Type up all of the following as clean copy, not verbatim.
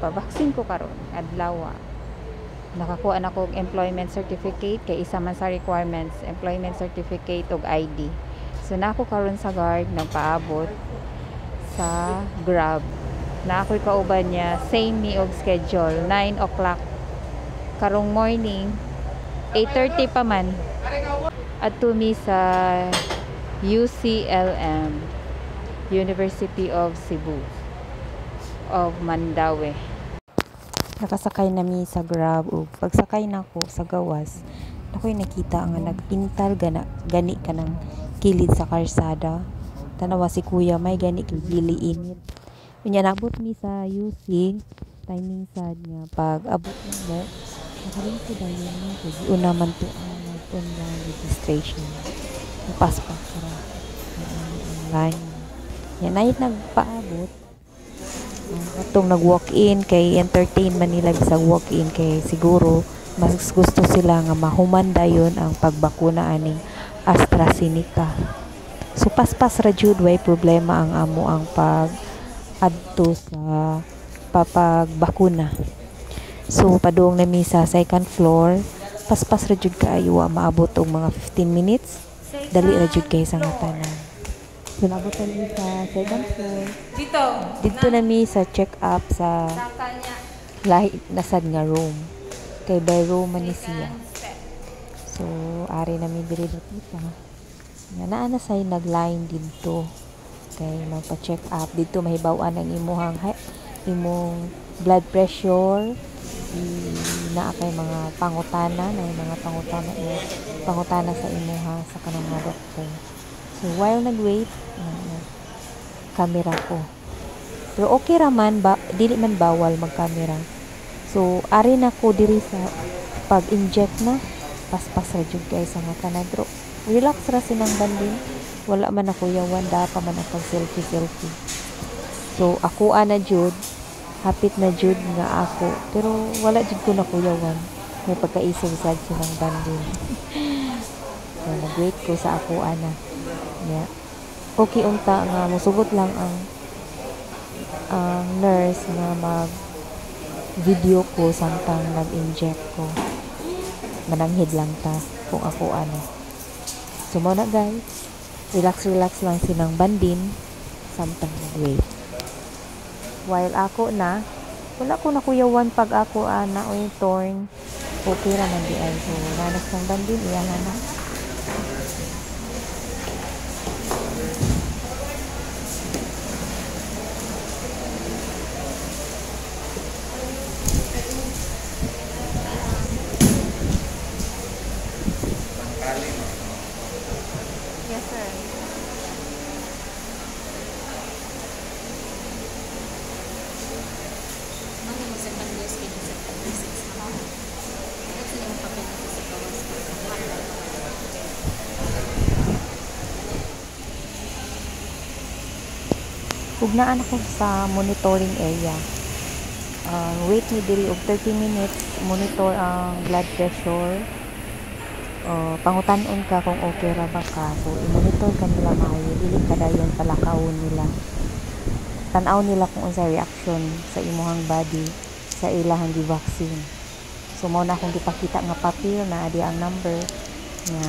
Magpa-vaccine ko karon adlaw. Nakakuha na ko og employment certificate kay isa man sa requirements, employment certificate ug ID. So na ako karon sa guard nagpaabot sa Grab. Na ako'y kauban niya, same mi og schedule, 9 o'clock karong morning, 8:30 pa man. Adto mi sa UCLM, University of Cebu of Mandaue. Nakasakay na mi sa Grab ug pagsakay nako sa gawas, ako'y nakita nga nagpintal gana gani kanang kilid sa karsada. Tanawa si kuya, may gani kay dili init. Unya naabot mi sa UC, timing sad nga pag abot namo nakalingkod dayon mi kay giuna man to ang mag online registration. Paspas ra ang online. Nya nayit nagpaabot katong nag walk-in kay entertain man nila bisag walk-in kay siguro mas gusto sila nga mahuman dayon ang pagbakuna aning AstraZeneca. So paspas ra jud, way problema ang amo ang pag adto sa papagbakuna. So padung na mi sa second floor, paspas ra jud kaayo, wa maabot og mga 15 minutes. Dali ra jud kay sa nga tanan. So naabot na mi sa second floor. Dito. Didto na mi sa check up sa lahi nasad nga room. Kay by room man ni siya. So ari na mi diri dapita. Nga naa na say nagline didto kay magpa-check up didto, mahibaw-an ang imuhang imong blood pressure, i naa kay mga pangutana, na mga pangutana, pangutana sa imuha sa kanang mga doktor. So while nag-wait, camera ko. Pero okay ra man ba, dili man bawal mag-camera. So ari na ko diri sa pag-inject na, paspas ra jud kay sa nga tanan, pero relax ra sinang bandin. Wala man ako yawan, da pa man ang pag selfie selfie. So ako ana jud, hapit na jud nga ako, pero wala jud ko nakuyawan. May pagkaisog sad sinang bandin. So nag-wait ko sa ako ana. Yeah. Okay unta nga musugot lang ang nurse nga mag video ko samtang nag-inject ko. Mananghid lang ta kung ako ano. So mo na guys, relax relax lang sinang bandin samtang nag-wait. While ako na, wala ko nakuyawan pag ako ana o yung torn. Okay ra man di ay. So nanas ng bandin iya na. Yes, sir. Mano mo second dose kay September 6 na. At sa imong papel na sa gawas. Ug naa na ko sa monitoring area. Wait mi diri og 30 minutes, monitor ang blood pressure. Pangutan-on ka kung okay ra ba ka. So i-monitor ka nila maayo, dili ka dayon palakawon nila. Tan-aw nila kung unsay reaction sa imuhang body sa ilahang gi-vaccine. So mao na akong gipakita nga papel na adi ang number nga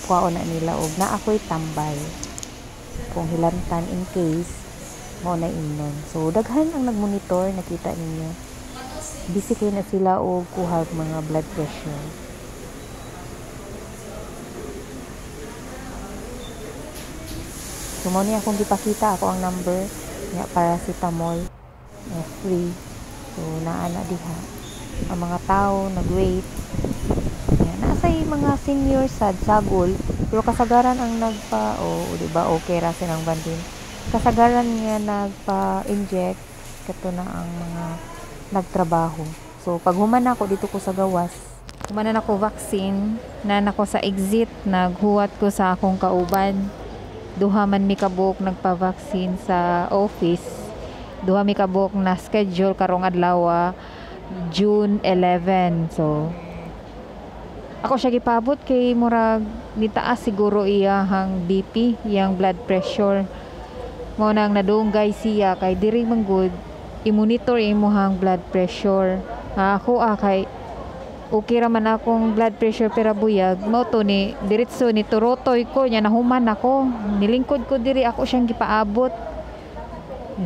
kuhaon na nila og naa ko'y tambay kung hilantan in case mao na imnon. So daghan ang nagmonitor, nakita ninyo. Busy kay na sila og kuha og mga blood pressure. So mao ni akong gipakita ako ang number nga paracetamol nga free. So naa na diha ang mga tao nagwait. Nga naa say mga senior sad sagol, pero kasagaran ang nagpa, oh, di ba okay ra silang bandin. Kasagaran nga nagpa-inject kato na ang mga nagtrabaho. So pag human ako dito ko sa gawas, Human na nako vaccine, na nako sa exit, naghuwat ko sa akong kauban. Duha man mi kabuok nagpa-vaccine sa office. Duha mi kabuok na schedule karong adlaw, June 11. So ako siya gipabot kay murag nitaas siguro iyahang BP, iyang blood pressure. Mao nang nadunggay siya kay diri man gud I-monitor imuhang blood pressure. Ah, ako kay okay ra man akong blood pressure, pero buyag mao to ni diretso ni turotoy ko nya. Nahuman ako, nilingkod ko diri, ako siyang gipaabot.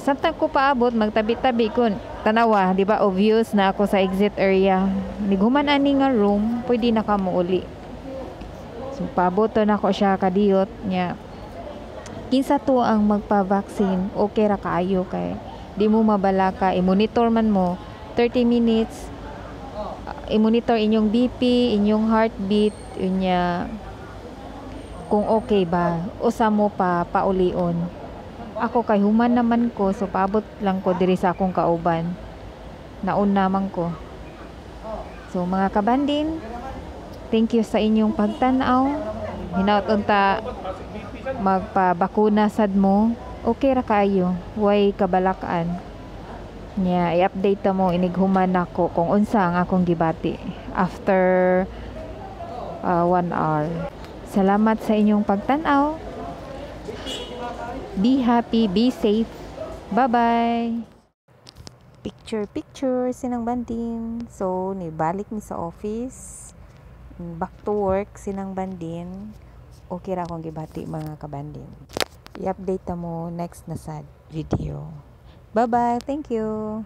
Samtang ko paabot, magtabi-tabi ko. Tanawa, di ba obvious na ako sa exit area? Nighuman ani nga room, pwede na ka mouli. So paabot na ako siya kadiyot nya. Kinsa to ang magpa-vaccine, okay ra kaayo kay di mo mabalaka, i-monitor man mo 30 minutes, i-monitor inyong BP, inyong heartbeat, unya kung okay ba, usa mo pa paulion. Ako kay human naman ko, so paabot lang ko diri sa akong kauban. Nauna man ko. So mga kabandin, thank you sa inyong pagtan-aw. Hinaot unta magpabakuna sad mo. Okay ra kaayo, way kabalakan. Nya i-update ta mo inig human nako kung unsa ang akong gibati after 1 hour. Salamat sa inyong pagtan-aw. Be happy, be safe. Bye-bye. Picture picture sinang bandin. So nibalik mi sa office. Back to work sinang bandin. Okay ra akong gibati, mga kabandin. I-update ta mo next na sad video. Bye bye. Thank you.